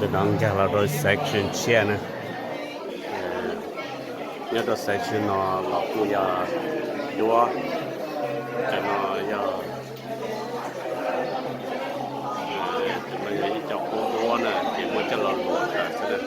Ntawm no nkag los rau section tshiab na. Nyob rau section no los kuj yog duab, cov no yog, cov no yog ib co qub duab na, ces muab coj los luam tas xwb na.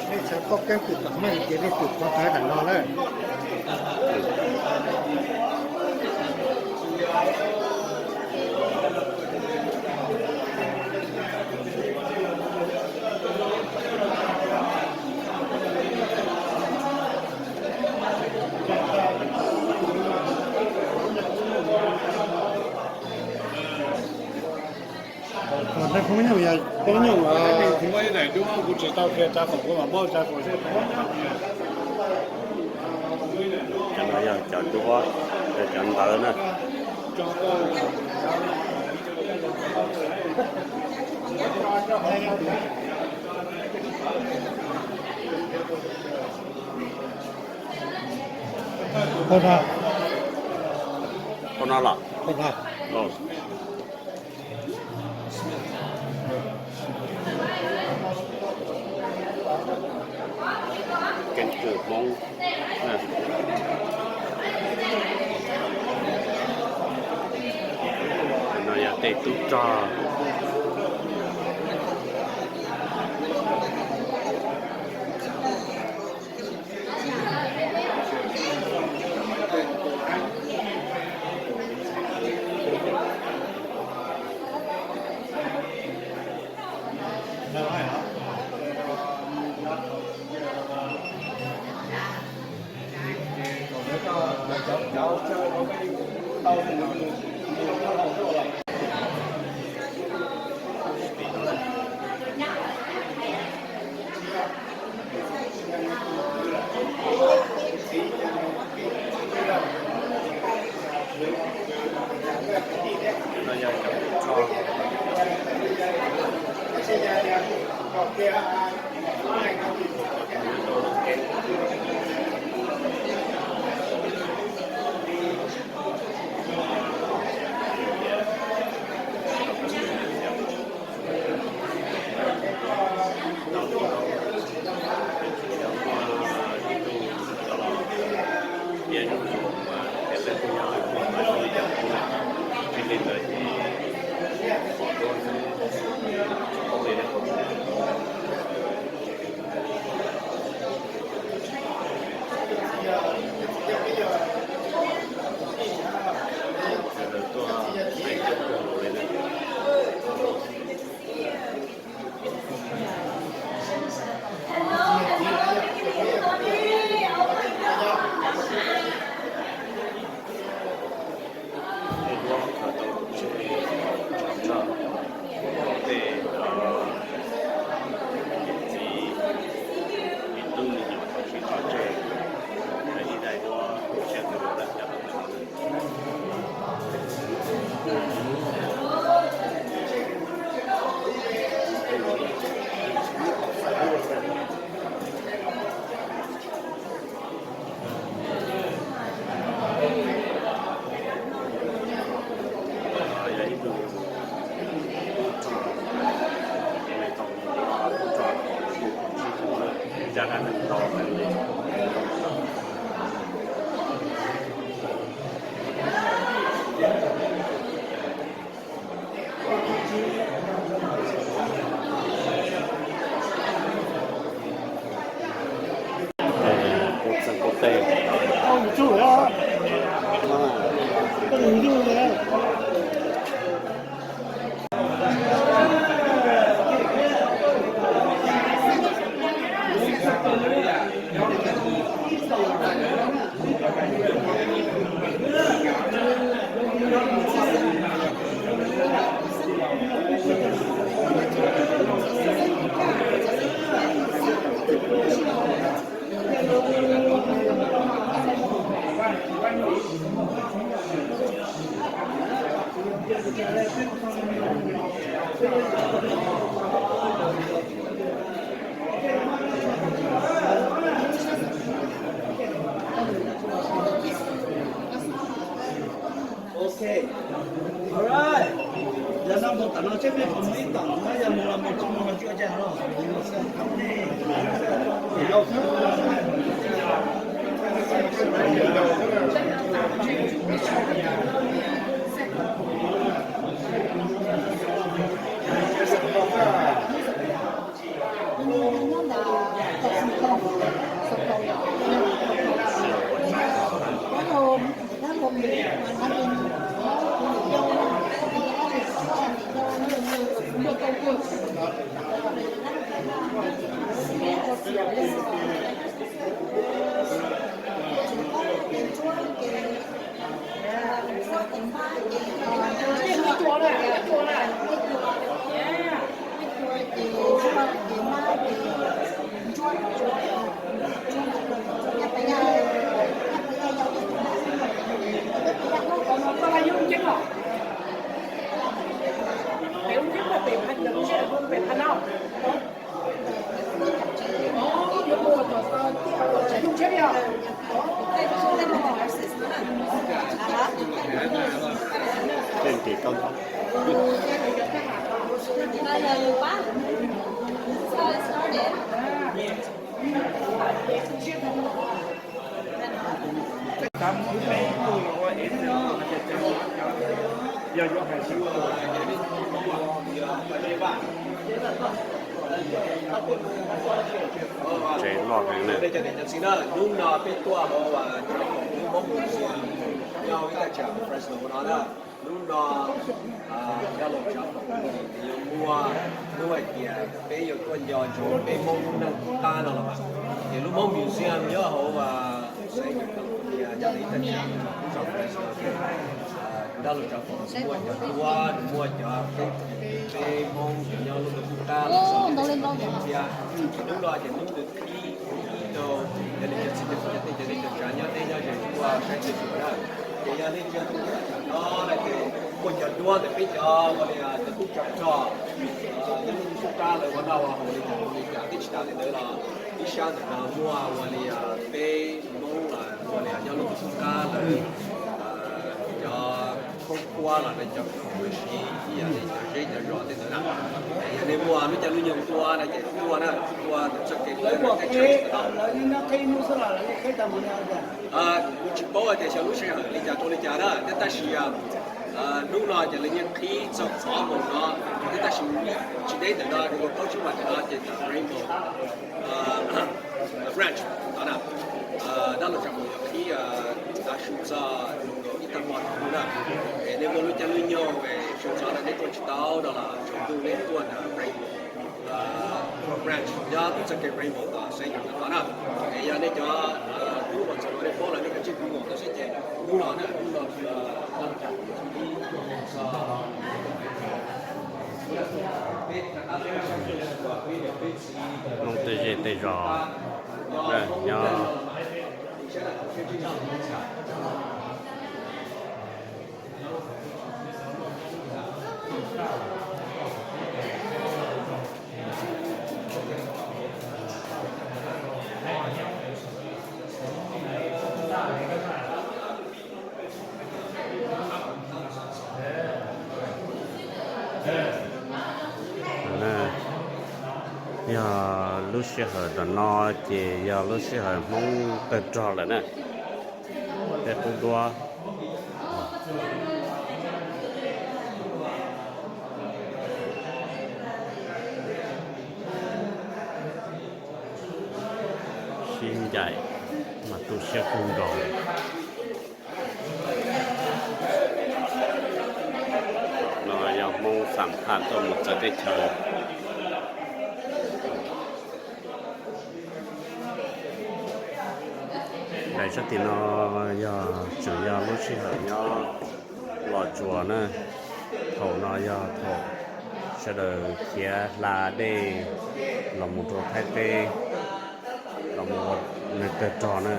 Nej txhob koj keeb kwm tom meej ces nej kwm qhov tawv ntawm no na. Tus phooj ywg yog phooj ywg, kuv tsis tau qhia tsa foom, kuv mam muab tsa foom xwb. Cov no yog cov duab, yog cov ntawv na. Qhov no los? Keeb kwm Hmoob. No yog tej tub rog. Ok. Alright. Yog no mus tom no seb peb puas muaj ib tom no, yog mus los mus tsis mus los tsis ua cas los. Tsev loj heev na. Hnub no peb tuaj hauv Moob Museum, yog ib thaj tsam Fresno no na. Hnub no Dab Laug Tsav Foom yuav muaj hnub hais tias peb yuav tuaj nco ntsoov peb Hmoob lub neej qub qab no los mas. Ces lub Moob Museum nyob hauv Sanger California, nyob ib thaj tsam lub zos Fresno. Dab Laug Tsav Foom muaj cov duab, muaj cov peb Hmoob nyob lub neej qub qab los thiab. Hnub no ces hnub nws qhib, qhib rau cov niam cov txiv, cov kwv cov tij, cov neej cov tsav nyob deb nyob ze tuaj saib xyuas na. Ces yog nej tsis yog tus nyob tam no na ces muaj cov duab ntawm peb cov ua li cov tub cov rog nyob lub neej qub qab lawv ua noj ua haus li cas li cas, twb tsis tas li ntawd los ib sab ntawm no muaj ua li peb Hmoob ua li nyob lub neej qub qab lawv cov khoob khuab los lawv cov khoom siv ib yam li cov zeb cov zos tej ntawd na. Yog nej muaj lub caij lub nyoog tuaj na ces tuaj na, tuaj txoj kev hlawv no tej tseem tsis tau. Kuv tsis paub hais tias xyov lub sij hawm li cas rau li cas na, tab sis hnub no ces lawv yeej qhib txog qhov mus no, tab sis tsis deb ntawm no, Google paub tsis muaj ntawm no ces ntawm Rainbow Ranch no na. Dab Laug Tsav Foom yuav qhib tav su txog nkaus ib tag hmo no na. Es nej muaj lub caij lub nyoog es su txog no nej tuaj tsis tau no los tsaus ntuj nej tuaj ntawm Rainbow Ranch nyob tus txoj kev Rainbow tom Sanger no na. Es yog nej cov tub uas txawm los nej paub lawm nej kav tsij Google tau seb ces hnub no na, hnub no Dab Laug Tsav Foom yuav qhib txog Hmoob tej zej tej zos nyob. Yog lub sij hawm ntawm no ces yog lub sij hawm Hmoob tawg rog lawm na, tej qub duab sib ncaim mas tu siab kawg nkaus. No yog Hmoob xam phaj tuaj mus txawv teb chaws. Daim sab tim no yog tseem yog lub sij hawm nyob Los Tsuas na. Thaum no yog thaum sawv daws khiav hla dej los mus rau Thaib teb los mus ua neeg tawg rog na.